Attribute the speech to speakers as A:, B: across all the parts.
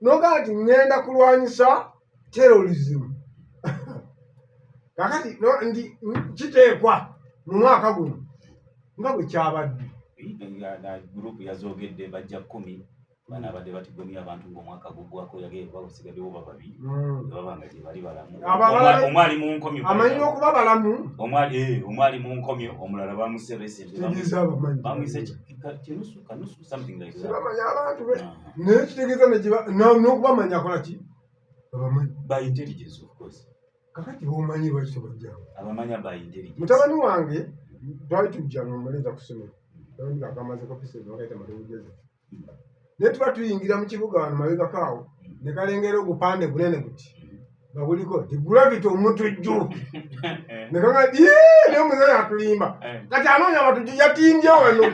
A: Nogaa nti ŋŋenda kulwanyisa terrorism kakati nti kiteekwa mu mwaka guno nga bwe kyabadde.
B: Group yazogedde bajja 10 bano abadde batigomya abantu ng'omwaka gugwako, yagee basigaddewo bababiri. Baba nga gye bali balamu. Omu ali mu nkomyo.
A: Amanyi n'okuba balamu.
B: Omu ali mu nkomyo, omulala bamuse recently.
A: Kitegeeza abamanyi.
B: Bamwise kinusu kanusu, something like that.
A: Sibamanya abantu be, naye kitegeeza n'okubamanya akola ki, babamanyi.
B: By intelligence, of course.
A: Kakati bomanyi, lwaki tobajjawo?
B: Abamanya by intelligence.
A: Mutabani wange twali tujja nomuleeta ku ssomero, akamazeko pisekaita matebujeze, naye tuba tuyingira mu kibuga wano mabegako awo, ne kalengera ogupande gunene guti nga guliko ti "Gravity Omutujju", ne kaga, "Naye omuzayi atulimba." Kati anoonya abatujju, yatimbye wano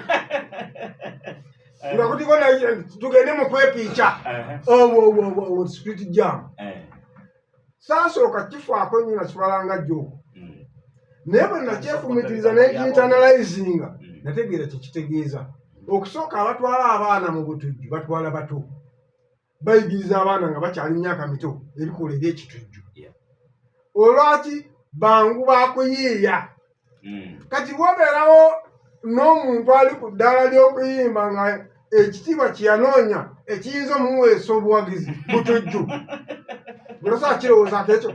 A: nga kuliko tugende mu kwepiica obwo street jam. Saasooka kifaako nnyo, nakitwala nga joke, naye bwe nakyefumitiriza nenkiinternalizinga, nategeera kyekitegeeza. Okusooka, abatwala abaana mu butujju batwala bato, bayigiriza abaana nga bakyali myaka mito ebikolwa ebyekitujju. Olwaki bangu bakuyiiya? Kati bwobeerawo n'omuntu ali ku ddaala ly'okuyimba nga ekitiibwa kyeyanoonya ekiyinza omuweesa obuwagizi butujju, bulosobola kirowoozaako, ekyo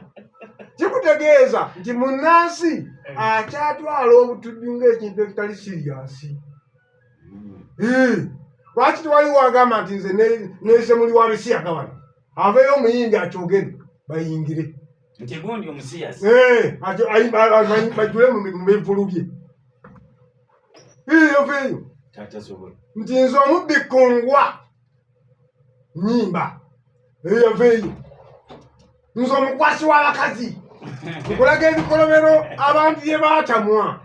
A: kikutegeeza nti munnansi akyatwala obutujju ng'ekintu ekitali serious. Lwaki tewaliwo agamba nti nze neese muli wa bisiyaga wano, aveeyo omuyimbi akyogere bayingire?
B: Nti gundi omusiyasi.
A: Bajjule mu bivvulu bye, aveeyo.
B: Tasobola.
A: Nti nze omubbi kungwa nyimba, yaveeyo. Nze omukwasi w'abakazi, nkulaga ebikolobero abantu bye baatamwa.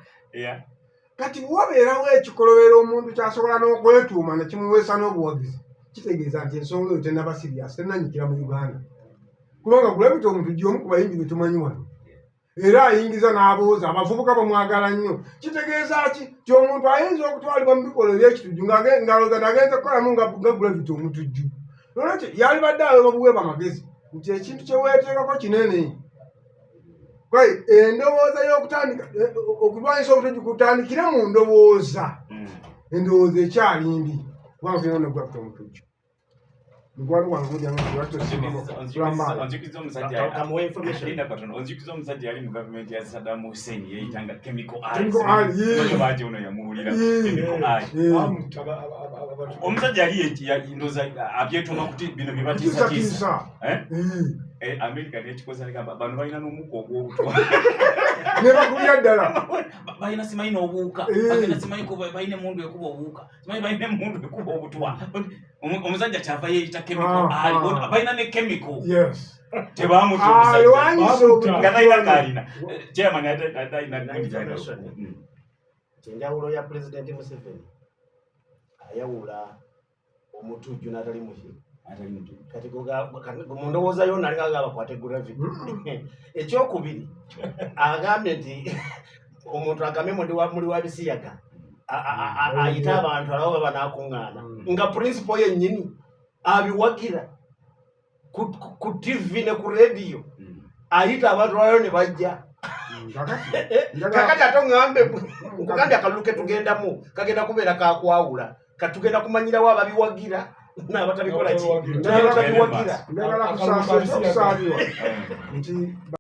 A: Kati wabeerawo ekikolobero omuntu kyasobola n'okwetuuma ne kimuweesa n'obuwagizi, kitegeeza nti ensonga eyo tennaba serious, tennanyikira mu Uganda, kubanga Gravity Omutujju omu ku bayimbi be tumanyi wano, era ayingiza n'abooza abavubuka bamwagala nnyo. Kitegeeza ki? Ti omuntu ayinza okutwalibwa mu bikolwa ebyekitujju ng'alowooza nagenza kukolamu nga Gravity Omutujju. Nolwekyo yalibadde aweebwa buweebwa amagezi nti ekintu kye weeteekako kinene. Endowooza y'okutandika okulwanyisa obutujju kutandikire mu ndowooza. Endowooza ekyali mbi, kubanga tulina ne Gravity Omutujju, mukwano gwange.
B: Onzikiza omusajja yali mu gavumenti ya Saddam Hussein, yeyitanga Chemical. Baji ono yamuwulira Chemical. Omusajja yali ndoza abyetuma kuti bino byebatiisatiisa. Amerika nekikoza, negamba bano balina n'omukka ogw'obutwa.
A: Nebakulira ddala.
B: Balina simanyi n'obuwuka, bagenda simanyi balina emundu ekuba obuwuka, simanyi balina emundu ekuba obutwa. Omusajja kyava yeeyita Chemical. Balina ne chemical. Tebamuta omusajja nga talina kaalina chairman alina.
C: Enjawulo ya Pulezidenti Museveni, ayawula omutujju n'atali muki. Kati mu ndowooza yo nali nga bakwate Gravity. Ekyokubiri, agambye nti omuntu agambe muli wa bisiyaga, ayite abantu alabo baba nakuŋŋaana, nga principal yennyini abiwagira ku TV ne ku rediyo, ayita abantu lwaliro ne bajja. Kakati ate oŋŋambe, nkugambye akalulu ke tugendamu kagenda kubeera kakwawula. Katugenda kumanyirawo ababiwagira n'abatabikola ki, n'abatabiwagira.
A: Njagala kusaasira ekyokusaalirwa nti